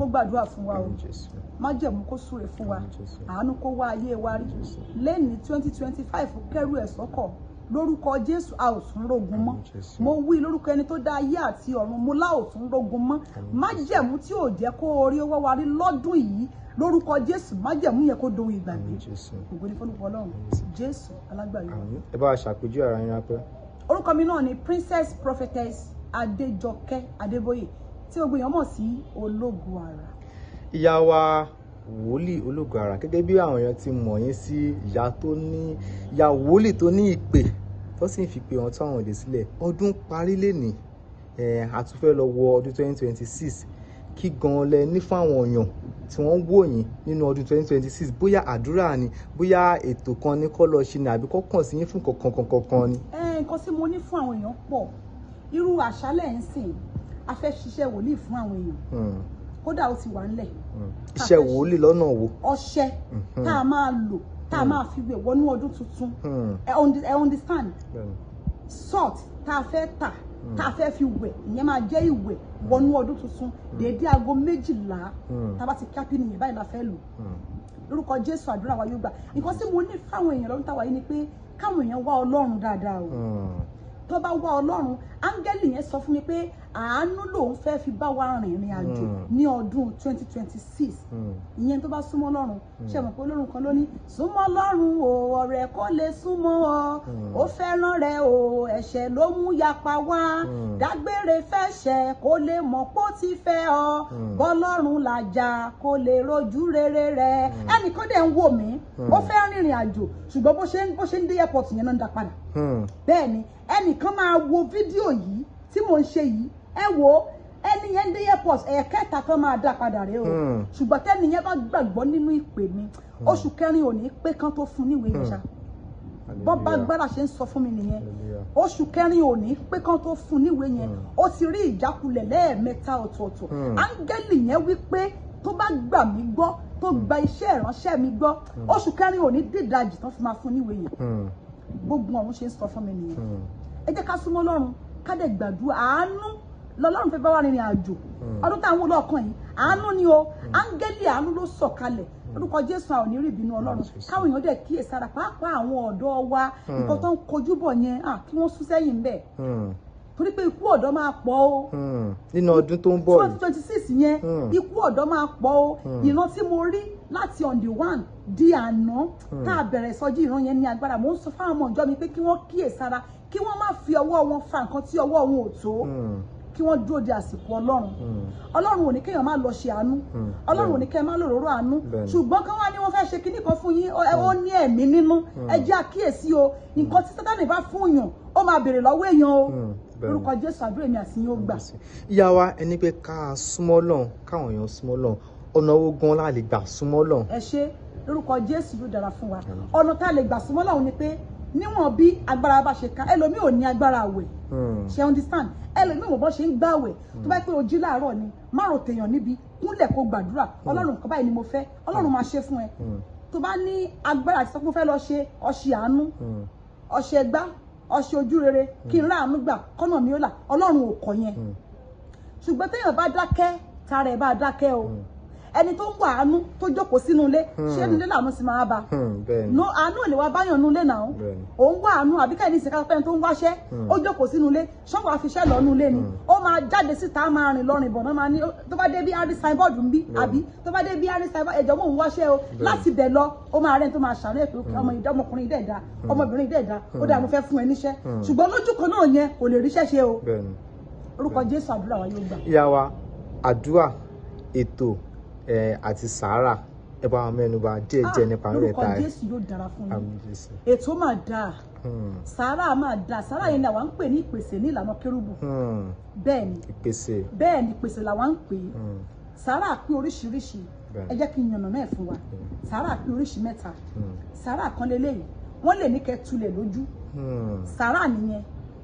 Kó gbàdúrà fún wa o. Àmín Jésù. Májẹ̀mú kó súre fún wa. Àmín Jésù. Àánú kó wá ayé wa rí. Jésù. Lẹ́ni 2025 kẹ́rù ẹ̀ sọ́kọ̀ lórúkọ Jésù, a ò tún rógun mọ́. Àmín Jésù. Mo wí lórúkọ ẹni tó dá ayé àti ọ̀run, mo lá ò tún rógun mọ́. Àmín. Májẹ̀mú tí ò jẹ́ kó orí owó wa rí lọ́dún yìí, lórúkọ Jésù, májẹ̀mú yẹn kó dohun ìgbàgbé. Àmín Jésù. Ògo ní fọ́lùkọ́ Ọlọ́run Jésù alágbàáyé wa. Àmín. Ẹ bá wa ṣàpèjúwe ara yín ráńpẹ́. Orúkọ mi náà ni Princess Prophetess Adéjọkẹ́ Adébóyè, tí gbogbo èèyàn mọ̀ sí Ológun Àrà. Ìyá wa wòlíì Ológun Àrà, gẹ́gẹ́ bí àwọn èèyàn ti mọ̀ yín sí, ìyá tó ní, ìyá wòlíì tó ní ìpè, tó sì ń fi pé wọn tó àwọn òde sílẹ̀. Ọdún parí lénìí, a tún fẹ́ lọ wọ ọdún 2026. Kí gan lẹ ní fún àwọn èèyàn tí wọ́n ń wò yín nínú ọdún 2026? Bóyá àdúrà ni, bóyá ètò kan ní kọ́ lọ ṣe ni, àbí kọ́ kàn sí yín fún kankan kankan kan ni. Nǹkan tí mo ní fún àwọn èèyàn pọ̀. Irú àṣálẹ̀ ń sìn, a fẹ́ ṣiṣẹ́ wòlíì fún àwọn èèyàn. Kódà ó ti wà ńlẹ̀. Iṣẹ́ wòlíì lọ́nà wo? Ọṣẹ tá a máa lò, tá a máa fi wẹ̀ wọnú ọdún tuntun. Ẹ understand? Salt tá a fẹ́ tà, tá a fẹ́ fi wẹ̀, ìyẹn máa jẹ́ ìwẹ̀ wọnú ọdún tuntun. Déédéé aago 12 tá a bá ti kápí nìyẹn báyìí la fẹ́ lò. Lórúkọ Jésù, àdúrà wa yóò gbà. Nǹkan tí mo ní fáwọn èèyàn lọ́dún táwa yìí ni pé káwọn èèyàn wá Ọlọ́run dáadáa o. Tó bá wá Ọlọ́run, áńgẹ́lì yẹn sọ fún mi pé àánú lòun fẹ́ fi bá wa rìnrìn àjò ní ọdún 2026. Ìyẹn tó bá súnmọ́ Ọlọ́run. Ṣe mọ̀ pé Ọlọ́run kan ló ní súnmọ́ Ọlọ́run o, ọ̀rẹ́ kó lè súnmọ́ ọ. Ó fẹ́ràn rẹ o, ẹ̀ṣẹ̀ ló mú yapa wá. Dágbére fẹ́ṣẹ̀ kó lè mọ̀ pó ti fẹ́ ọ. Bọ́lọ́run làjà kó lè rojú rere rẹ. Ẹnìkan dẹ̀ ń wò mí, ó fẹ́ rìnrìn àjò, ṣùgbọ́n bó ṣe ń dé airport yẹn náà ń dá padà. Bẹ́ẹ̀ ni ẹnìkan máa wo fídíò yìí tí mò ń ṣe yìí. Ẹ wo ẹni yẹn ń dé airport, ẹ̀ẹ̀kẹta kan máa dá padà rẹ o. Ṣùgbọ́n tẹ́ni yẹn bá gbàgbọ́ nínú ìpè mi, oṣù kẹrin ò ní pé kán tó fún níwèé yẹn ṣá. Bọ́n bá gbára ṣe ń sọ fún mi nìyẹn. Oṣù kẹrin ò ní pé kán tó fún níwèé yẹn. Ó ti rí ìjákulẹ̀ lẹ́ẹ̀mẹ́ta ọ̀tọ̀ọ̀tọ̀. Áńgẹ́lì yẹn wí pé tó bá gbà mí gbọ́, tó gba iṣẹ́ ìránṣẹ́ mi gbọ́, oṣù kẹrin ò ní dídajì tán fi máa fún níwèé yẹn. Gbogbo ọ̀run ṣe ń sọ fún mi nìyẹn. Ẹ jẹ́ ká súnmọ́ Ọlọ́run, ká dẹ̀ gbàdúrà. Àánú lọ́lọ́run fẹ́ bá wà rìnrìn àjò ọdún táwọn olóòkan yìí. Àánú ni o, áńgẹ́lì àánú ló sọ̀kalẹ̀. Lórúkọ Jésù, a ò ní rí ìbínú Ọlọ́run. Káwọn èèyàn dẹ̀ kíyèsára, pàápàá àwọn ọ̀dọ́ wa. Nǹkan tó ń kojú bọ̀ yẹn, kí wọ́n sún sẹ́yìn bẹ́ẹ̀, torí pé ikú ọ̀dọ́ máa pọ̀ o. Nínú ọdún tó ń bọ̀ yìí. 2026 yẹn, ikú ọ̀dọ́ máa pọ̀ o. Ìran tí mo rí láti on the 1 di àná tá a bẹ̀rẹ̀ ìsọjí, ìran yẹn ní agbára. Mò ń sọ fáwọn ọmọ ìjọ mi pé kí wọ́n kíyèsára, kí wọ́n má fi ọwọ́ wọn fa nǹkan tí ọwọ́ wọn ò tó, kí wọ́n dúró de àsìkò Ọlọ́run. Ọlọ́run ò ní kéèyàn má lọ ṣe àánú. Ọlọ́run ò ní kéèyàn má lò róró àánú. Ṣùgbọ́n kán wá ní wọ́n fẹ́ ṣe kinní kan fún yín, ó ní ẹ̀mí nínú. Ẹ jẹ́ àkíyèsí o. Nǹkan tí Sátánì bá fún yàn, ó máa béèrè lọ́wọ́ èèyàn o. Lórúkọ Jésù, àdúrà èmi àti yín ó gbà. Ìyá wa, ẹni pé ká súnmọ́ Ọlọ́run, káwọn èèyàn súnmọ́ Ọlọ́run, ọ̀nà wo gan la lè gbà súnmọ́ Ọlọ́run? Ẹ ṣé. Lórúkọ Jésù, yóò dára fún wa. Ọ̀nà tá a lè gbà súnmọ́ Ọlọ́run ni pé níwọ̀n bí agbára bá ṣe ká. Ẹlòmíì ò ní agbára àwẹ̀. Ṣe understand? Ẹlòmíì mọ̀ bọ́ ṣe ń gbàwẹ̀. Tó bá pé o jí láàárọ̀ ni, márùn tèèyàn níbi kúnlẹ̀ kó gbàdúrà, "Ọlọ́run, nǹkan báyìí ni mo fẹ́." Ọlọ́run máa ṣe fún ẹ. Tó bá ní agbára àti sọ pé mo fẹ́ lọ ṣe ọṣẹ àánú, ọṣẹ gbá, ọṣẹ ojú rere, kí n ráàánú gbà, kọ́nà mi ó là, Ọlọ́run ò kọ̀ yẹn. Ṣùgbọ́n téèyàn bá dákẹ́, tara ẹ̀ bá dákẹ́ o. Ẹni tó ń wà àánú tó jókòó sínú ilé, ṣé inú ilé làánú sì máa bá? Bẹ́ẹ̀ni. No, àánú ò lè wá báyàn nú ilé náà. Òun wá àánú, àbí káyọ̀ ní ìsìnká pẹ́ni tó ń wáṣẹ́, ó jókòó sínú ilé, ṣọ́wọ́ àfiṣẹ́ lọ nú ilé ni? Ó máa jáde síta, á máa rìn lọ́rìn bọ̀ náà, máa ní tó bá dé bí àrí signboard ń bí, àbí tó bá dé bí àrí signboard, "Ẹ̀jọ̀, mò ń wáṣẹ́ o." Láti bẹ̀ lọ, ó máa rẹ́ni tó máa ṣàánú ẹ̀ pé ọmọ ìdá, ọmọkùnrin ìdẹ̀ da, ọmọbìnrin ìdẹ̀ da, ó dáa, mo fẹ́ fún ẹ níṣẹ́. Ṣùgbọ́n lójú kan náà yẹn, kò lè ríṣẹ́ ṣe o. Orúkọ Jésù, àdúrà wa yóò gbà. Ìyá wa, àdúrà, ètò àti sàárà, ẹ bá wa mẹ́nu bà díẹ̀ díẹ̀ nípa Lórúkọ mẹ́ta ẹ. Jésù, yóò dára fún yín. Àmín Jésù. Ètò máa dáa, sàárà máa dáa. Sàárà yẹn ni àwa ń pè ní ìpèsè ní ìlànà kérúbù. Bẹ́ẹ̀ ni. Ìpèsè. Bẹ́ẹ̀ ni, ìpèsè làwa ń pè é. Sàárà pín oríṣiríṣi. Ẹ jẹ́ kí n yànnà náà fún wa. Sàárà pín oríṣi mẹ́ta. Sàárà kan leléyìí, wọ́n lè ní kẹ́ tulẹ̀ lójú. Sàárà nìyẹn,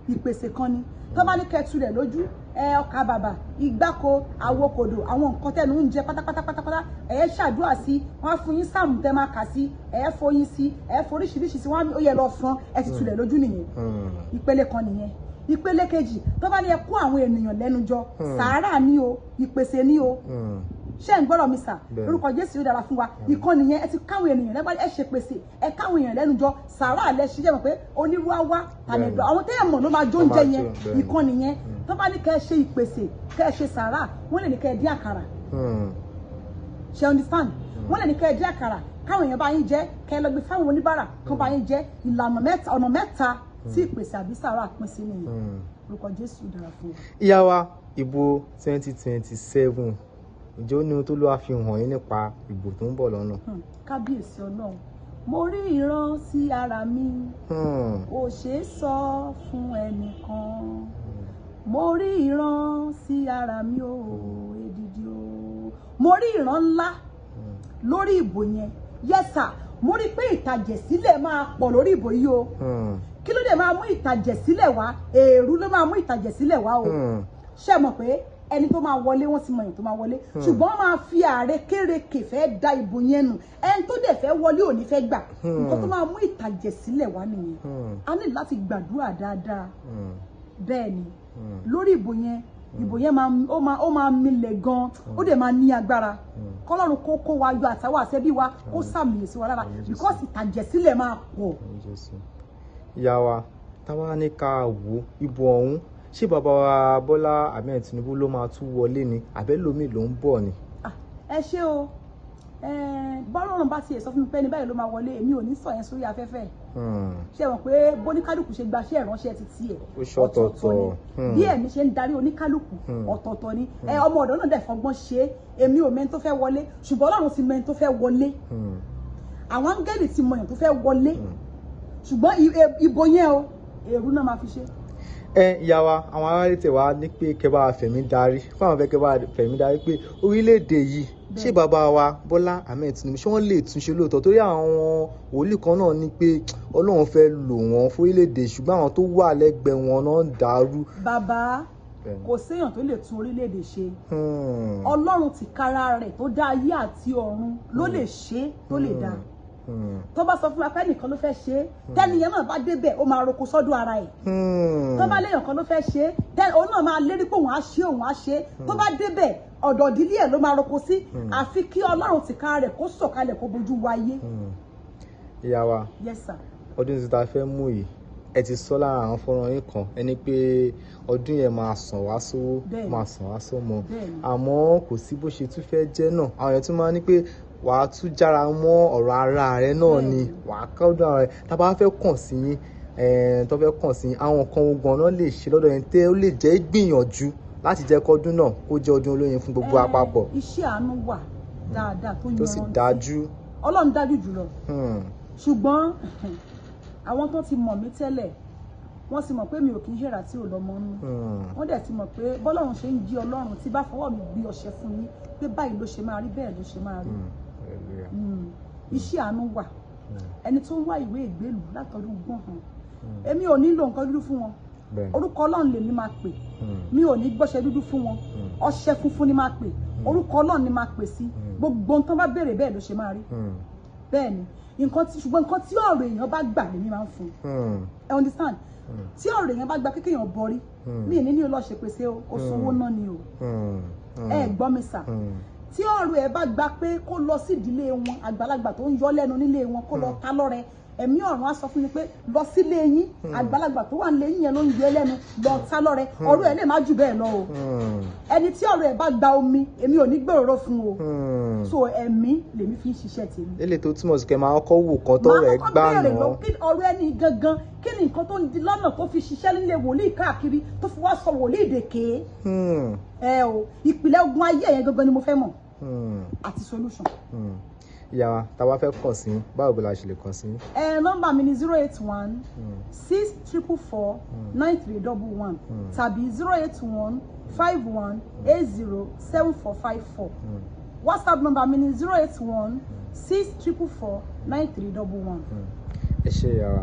ìpèsè kan ni. Tó bá ní kẹ́ tulẹ̀ lójú ẹ, ọkà bàbà, ìgbáko, àwokòdò, àwọn nǹkan tẹnu ń jẹ pátápátá pátápátá, ẹ ṣàdúrà sí, wọ́n á fún yín sáàmù tẹ́ máa kà sí, ẹ foyín sí, ẹ foríṣiríṣi sí, wọ́n á ó yẹ lọ fọn, ẹ ti tulẹ̀ lójú nìyẹn. Ìpele kan nìyẹn. Ìpele kejì, tó bá ní ẹ kó àwọn ènìyàn lẹ́nu jọ, sàárà ni o, ìpèsè ni o. Ṣé ń gbọ́dọ̀ mi sà? Bẹ́ẹ̀ni. Lórúkọ Jésù, yóò dára fún wa. Ìkànnì yẹn, ẹ ti káwọn ènìyàn lẹ́bàá, ẹ ṣe pèsè, ẹ káwọn èèyàn lẹ́nu jọ, sàrà lẹ ṣiṣẹ́ mọ̀ pé onírú á wá tàbí Bẹ́ẹ̀ni. àwọn tẹ́yẹ̀ mọ̀ ló máa jó Ló máa oúnjẹ yẹn. jó, bẹ́ẹ̀ni. Ìkànnì yẹn, tó bá ní kẹ́ ẹ ṣe ìpèsè, kẹ́ ẹ ṣe sàrà, wọ́n lè ní kẹ́ ẹ dín àkàrà. Ṣe understand? Wọ́n lè ní kẹ́ ẹ dín àkàrà, káwọn èèyàn bá yín jẹ, kẹ́ ẹ lọ gbé fáwọn oníbàárà kán bá yín jẹ. Ìlànà mẹ́ta, ọ̀nà mẹ́ta tí ìpèsè àbí sàrà pín sí nìyẹn. Orúkọ Jésù, dára fún wa. Ìyá wa, ìbò 2027, ǹjẹ́ ó ní ohun tó ló wá fi hàn yín nípa ìbò tó ń bọ̀ lọ́nà? Kábíyèsí Ọlọ́run, mo rí ìran sí ara mi, kò ṣeé sọ fún ẹnìkan. Mo rí ìran sí ara mi o, èdìdì o, mo rí ìran ńlá lórí ìbò yẹn. Yes sir, mo rí pé ìtàjẹ̀sílẹ̀ máa pọ̀ lórí ìbò yìí o. Kí ló dé máa mú ìtàjẹ̀sílẹ̀ wá? Èrú ló máa mú ìtàjẹ̀sílẹ̀ wá o. Ṣé mọ̀ pé ẹni tó máa wọlé, wọ́n ti mọ èèyàn tó máa wọlé, ṣùgbọ́n wọ́n máa fi àrékérekè fẹ́ da ìbò yẹn nù. Ẹni tó dẹ̀ fẹ́ wọlé ò ní fẹ́ gbà. Nǹkan tó máa mú ìtàjẹ̀sílẹ̀ wá nìyẹn. A ní láti gbàdúrà dáadáa. Bẹ́ẹ̀ ni, lórí ìbò yẹn, ìbò yẹn máa ó máa milẹ̀ gan, ó dẹ̀ máa ní agbára. Kọ́lọ́run kó kó wa yọ, àtàwọn àṣẹbí wa, kó sàmìyè sí wa lára, Àmín Jésù. because ìtàjẹ̀sílẹ̀ máa pọ̀. Àmín Jésù. Ìyá wa, táwa ní ká wò ìbò ọ̀hún, ṣé bàbá wa Bọ́lá Ahmed Tinubu ló máa tún wọlé ni, àbẹ́lòmíì ló ń bọ̀ ni? Ah, ẹ ṣé o. Bọ́lọ́run bá tiẹ̀ sọ fún mi pé ẹni báyìí ló máa wọlé, èmi ò ní sọ yẹn sórí afẹ́fẹ́. Ṣé mọ̀ pé bóníkálùkù ṣe gbaṣẹ́ ìránṣẹ́ ti tiẹ̀ Ó ṣọ̀tọ̀ọ̀tọ̀. ni. Bí ẹ̀mí ṣe ń darí oníkálùkù ọ̀tọ̀ọ̀tọ̀ ni. Ẹ ọmọ ọ̀dọ́ náà dẹ̀ fọgbọ́n ṣe é. Èmi ò mẹ́ni tó fẹ́ wọlé, ṣùgbọ́n Ọlọ́run ti mẹ́ni tó fẹ́ wọlé. Àwọn áńgẹ́lì ti mọ èèyàn tó fẹ́ wọlé, ṣùgbọ́n ìbò yẹn o, èrú náà máa fi ṣe. Ẹ ìyá wa, àwọn aráàlú tẹ̀ wá ní pé kẹ́ bá fẹ̀mí darí fún àwọn fẹ́ kẹ́ bá fẹ̀mí darí pé orílẹ̀-èdè yìí, ṣé bàbá wa Bọ́lá Ahmed Tinubu, ṣé wọ́n lè túnṣe lóòótọ́? Torí àwọn wòlíì kan náà ní pé Ọlọ́run fẹ́ lò wọ́n fórílẹ̀-èdè, ṣùgbọ́n àwọn tó wà lẹ́gbẹ̀ẹ́ wọn náà ń dàrú. Bàbá, kò séèyàn tó lè tún orílẹ̀-èdè ṣe. Ọlọ́run tìkára rẹ̀ tó dá ayé àti ọ̀run ló lè ṣe é, tó lè dá. Tó bá sọ fún wa pé ẹnìkan ló fẹ́ ṣe é, tẹ́niyẹn náà bá débẹ̀, ó máa roko sọ́dọ̀ ara ẹ̀. Tó bá léèyàn kan ló fẹ́ ṣe é, tẹ́ òun náà máa lérí pé òun á ṣe, òun á ṣe é, tó bá débẹ̀, ọ̀dọ̀ ìdílé ẹ̀ ló máa roko sí. Àfi kí Ọlọ́run tìkára rẹ̀ kó sọ̀kalẹ̀, kó bojú wáyé. Ìyá wa, Yes sir. ọdún tí ta fẹ́ mú yìí, ẹ ti sọ lára àwọn fọ́nrán yín kan, ẹni pé ọdún yẹn máa sàn wá sówó, máa sàn wá sọ́mọ. Àmọ́ kò sí bó ṣe tún fẹ́ jẹ́ náà, àwọn èèyàn tún máa ní pé wàá tún jára mọ́ ọ̀rọ̀ ara rẹ náà ni wàá kọ́dọ̀ ara rẹ. Tá a bá fẹ́ kàn sí yín, tó fẹ́ kàn sí yín, àwọn kan ogun ọ̀nà lè ṣe lọ́dọ̀ yẹn tẹ́ ó lè jẹ́ gbìyànjú láti jẹ́ kọ́dún náà kó jẹ́ ọdún olóyin fún gbogbo àpapọ̀? Iṣẹ́ àánú wà dáadáa tó Tó sì yanrantí. dájú. Ọlọ́run dájú jùlọ. Ṣùgbọ́n àwọn tó ti mọ̀ mí tẹ́lẹ̀, wọ́n sì mọ̀ pé mi ò kí ń ṣèrà tí ò lọ́mọ nú. Wọ́n dẹ̀ ti mọ̀ pé bọ́lọ́run ṣe ń jí Ọlọ́run, tí bá fọwọ́ mi gbé ọṣẹ fún yín pé báyìí ló ṣe máa rí, bẹ́ẹ̀ ló ṣe máa rí. Hallelujah. Iṣẹ́ àánú wà. Ẹni tó ń wá ìwé ìgbélùú látọdún gbọ̀n hàn, èmi ò nílò nǹkan dúdú fún wọn. Orúkọ Ọlọ́run lèmi máa pè. Mi ò ní gbọ́ṣẹ dúdú fún wọn. Ọṣẹ funfun ni máa pè, orúkọ Ọlọ́run ni máa pè sí. Gbogbo ohun tó bá béèrè, bẹ́ẹ̀ ló ṣe máa rí. Bẹ́ẹ̀ ni nǹkan tí, ṣùgbọ́n nǹkan tí ọ̀rọ̀ èèyàn bá gbà lèmi máa ń fún un. Ẹ understand? Tí ọ̀rọ̀ èèyàn bá gba kékéèyàn bọrí, mi ní ní lọ ṣe pèsè o, o sanwó náà ni o. Ẹ gbọ́ mi sà? Tí ọ̀rọ̀ ẹ̀ bá gba pé kó lọ sí ìdílé wọn, àgbàlagbà tó ń yọ lẹ́nu nílé wọn, kó lọ ta lọ́rẹ, ẹ̀mí ọ̀run á sọ fún mi pé lọ sílé yín, àgbàlagbà tó wà nílé yín yẹn ló ń yọ ẹ́ lẹ́nu, lọ ta lọ́rẹ. Ọ̀rọ̀ ẹ̀ lè má jù bẹ́ẹ̀ lọ o. Ẹni tí ọ̀rọ̀ ẹ̀ bá gba omi, èmi ò ní gbèrò fún o. So ẹ̀mí lèmi fi ń ṣiṣẹ́ tèmi. Lélẹ̀ tó túmọ̀ sí kẹ́ máa kọ́ wò kan tọ́rọ̀ ẹ̀ Màá gbà kọ́kọ́ béèrè náà. lọ kí ọ̀rọ̀ ẹni gangan, kí ni nǹkan tó ń di lọ́nà tó fi ṣiṣẹ́ nílé wòlíì káàkiri, tó fi wá sọ wòlíì dèké. Ẹ o, ìpìlẹ̀ ogun ayé yẹn gangan ni mo fẹ́ mọ̀ àti solution. Ìyá wa, tá a bá fẹ́ kàn sí yín, báwo la ṣe lè kàn sí yín? Ẹ nọ́mbà mi ni 08164449311 tàbí 08151807454. WhatsApp nọ́mbà mi ni 08164449311. Ẹ ṣé, ìyá wa.